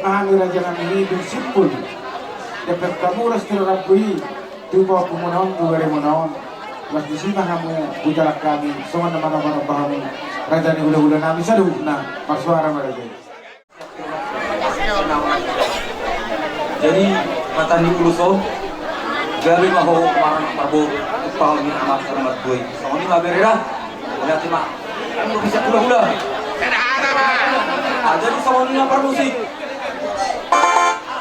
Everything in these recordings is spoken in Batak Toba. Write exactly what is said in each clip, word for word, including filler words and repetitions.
Hami raja nami i dung simpul. Dapot hamu ras tu rambu i. Tu pahompu muna on, tu bere muna on. Laos disi ma hamu bujalan hami songon na manomba-nomba hamu. Raja ni hulahula nami saluhutna. Marsuara ma raja i. Jadi mata ni ulos on. Gabe ma ho maranak marboru. Tumpahon ni anak sarimatua i. Songon i ma bere da. Mauliate ma. Bisa hulahula. Jadi songon i ma parmusik.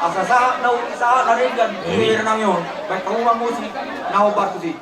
Asa sahat na uli sahat na denggan. Bere nami on. Baen hamu ma musik na hombar tusi.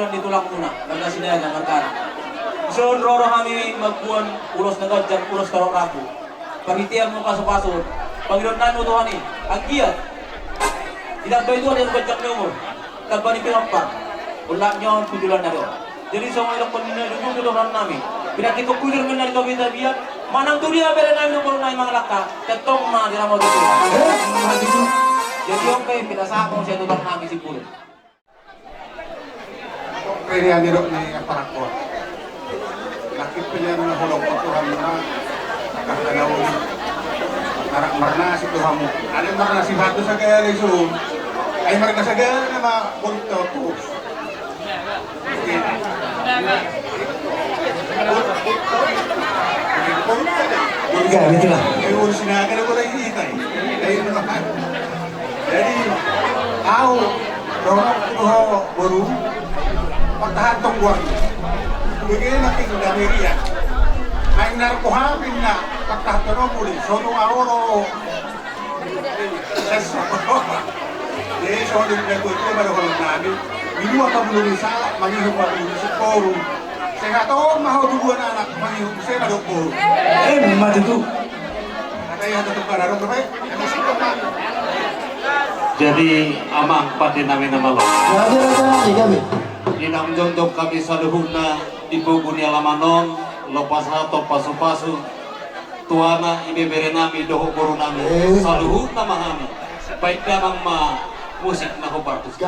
Di tulangmuna, marga Sinaga, margana. Dison ro do hami mamboan ulos na ganjang, ulos torop rapu. Pangkataion ma pasupasu, pangidoan nami tu Tuhan i, anggiat ditambai Tuhan di ganjang ni umur, tamba ni pinompar. Ulang nyon pujulon na do. Jadi songon i dohonon ni na jujur tu Tuhan nami. Pinangkitongku i do mena di tabi-tabian, manang tu dia bere nami dohot boru nami mangalangka, tongtong ma diramoti Tuhan. Jadi on pe pinasahat muse tu Tuhan nami si Purun. Pede ani dok ni aparak ko. Laki pede ani na holong ko Tuhan na. Karena na uli. Arak marnasi tu hamu. Ada marnasi batu sagala isu. Ai marga sagala nama bonto ku. Jadi au dohot boru partahanhon goar. Bege na tinggal di Amerika. Main narko hapin na partahanhon au boli. Sono au do. Jadi sono di bego itu baru kalau nami. Minum apa belum bisa? Mangihut apa belum bisa? Boru. Sehat on ma ho tubuan anak mangihut muse ma dohot boru. Emma tutu. Jadi amang pande nami na malo. Di na jongjong hami saluhutna di pogu ni alaman on, laho pasahathon pasupasu tu anak, ibebere nami dohot boru nami. Saluhutna ma hami. Baen damang ma musik na hombar tusi.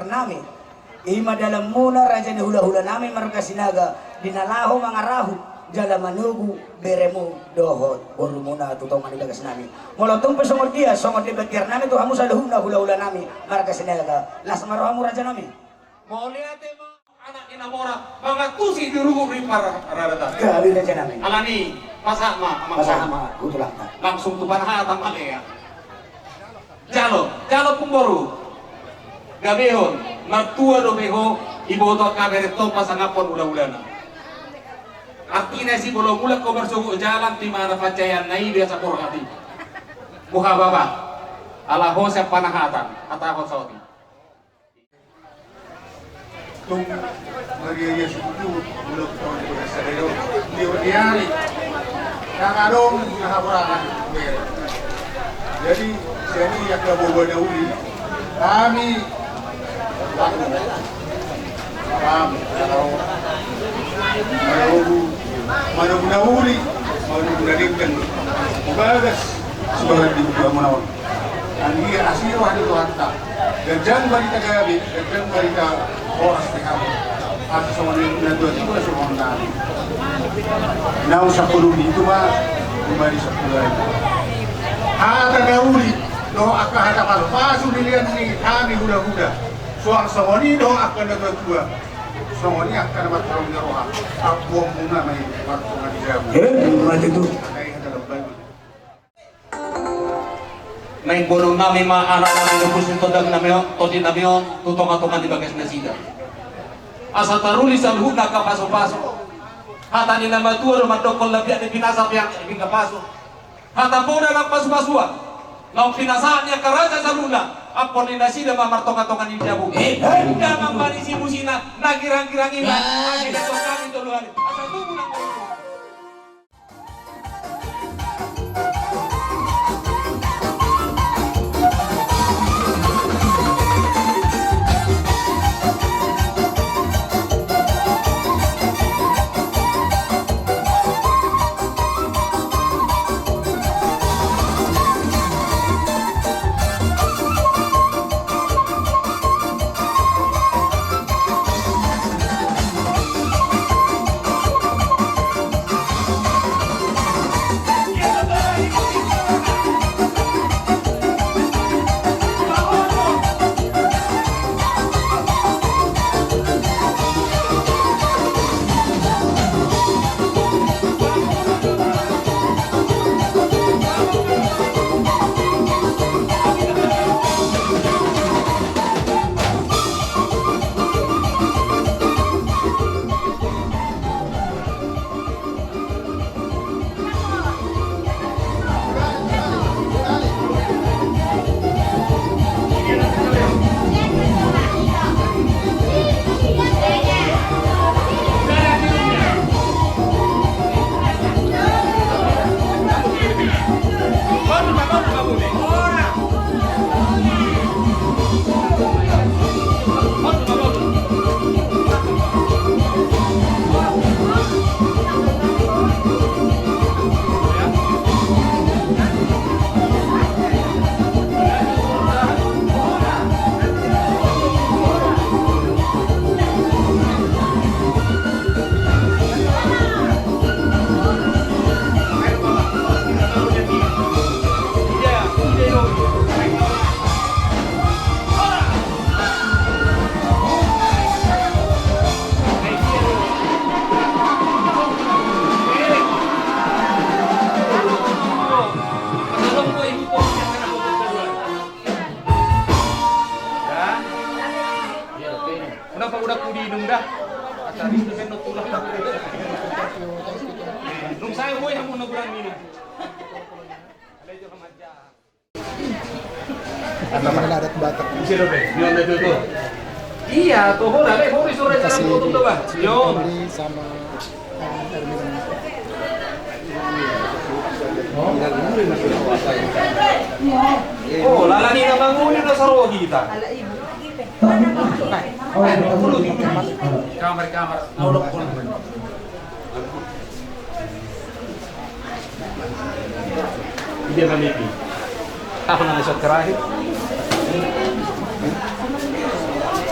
nami. I ma dalanmuna raja ni hula-hula nami marga Sinaga, di na laho mangarahut jala manogu beremu dohot borumuna tu tonga ni bagas nami. Molo tung pe songon dia, songon dia batiar nami tu hamu saluhutna hula-hula nami marga Sinaga. Las ma rohamu raja nami. Mauliate ma anak ni na mora mangantusi di ruhut ni paradaton. Gabe raja nami. Alani, pasahat ma amang. Pasahat ma, hutulangka. Langsung tu panahatan ma lea. Jalo, jalo pung boru. Gabehon, martua dope ho, iboto angka berenta pasangaphon hula-hulana. Artina si molo mulak ho marsogot jalan, di mana pancaianna i biasa borhat i. Boha baba, ala ho sian panahatan, hatahon saotik. Tung mariaria situtu, mulak tu sadari on, di on ni ari. Ndang adong na hahurangan. Jadi sian i angka boa-boa na uli, hami laku, hami laho manogu, manogu na uli, manogu na denggan. Bagas subahat di buku muna on. Anggia asi roha ni Tuhanta. Ganjang barita gabe, ganjang barita horas di hamu. Asa songon i na tua-tua songon nami. Naung sampulu pitu ma, umari sampulu lima. Hata na uli dohot angka hata pasu-pasu nilehon ni hami hula-hula. Suang songon i dohot angka na tua-tua. Songon i angka na marholong ni roha. Ampuonmuna ma i martonga ni jabu. Eh, mate tu. Angka i hata na bagus. Naeng boanon nami ma anak nami dohot si tondang nami on, tondi nami on, tu tonga-tonga ni bagas nasida. Asa taruli saluhutna angka pasu-pasu. Hata ni na matua do mandokkon labiak ni pinasa pe angka pasu. Hata poda nang pasu-pasuan. Naung pinasahat ni angka raja saluhutna, ampuon ni nasida ma martonga-tonga ni jabu. Eh, eh. Inda mambani simusina, na girang-girang i ma, asa tubu nang Kenapa udah kudiinum dah? Atau itu kan tulang. Nung saya boy hamu na gurang minum. Ada itu remaja. Ada adat Batak. Isi dope, ini ada itu tuh. Iya, tuh, udah, deh, mau disuruh kasih tuh, Bang. Yo. Sama Oh, lala ni na manguli na saro hita. Kamar, kamar. Dia mamipi. Aku nang episode terakhir.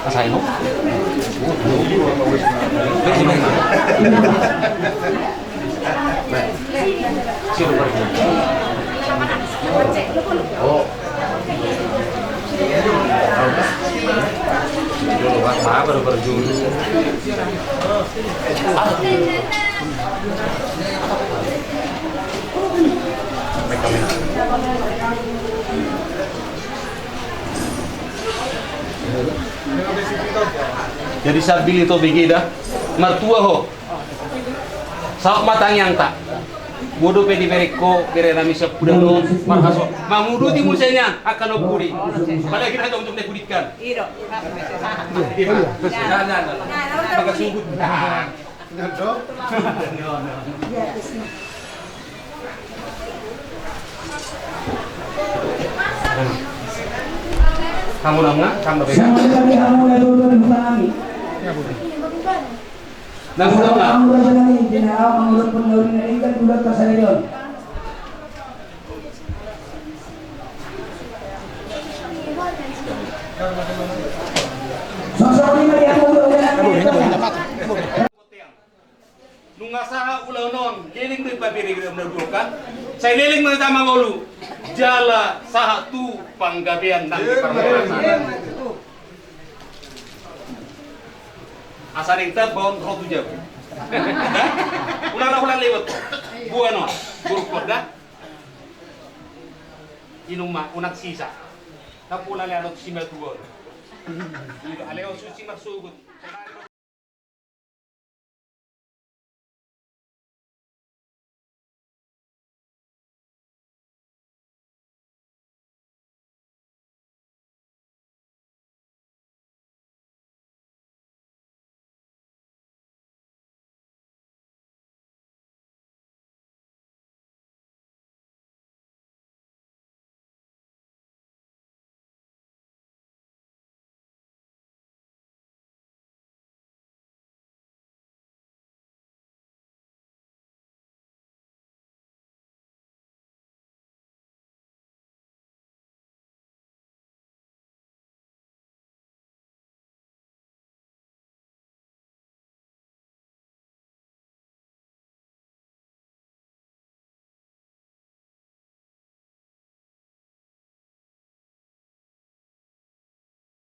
Sai no. Oh. Baru berjulu. Jadi sambil ito begeda, martua ho. Saut ma tangiangta. Bodo pe diberengko, bere nami sian pudaon on, marhaso. Manguduti muse nian, angka na umpudi. Apalagi na jongjong na hudingkan. Iya. Nah, nah, nah. Nah, nah, nah. Nah, nah, nah. Hamu na, hamu na. Na, hamu na. Nunga sahat ulaon on, leleng do i pabere-bere na dua kan. Sai leleng ma hita mangolu. Jala sahat tu panggabean nang di parhorasan. Asa dengta baon ro tu jabu. Unang ra holan lewat. Boan on. Buruk on da. Inum ma, unang sisa. Napola lean on tu simatua on. Alai on susi marsogot.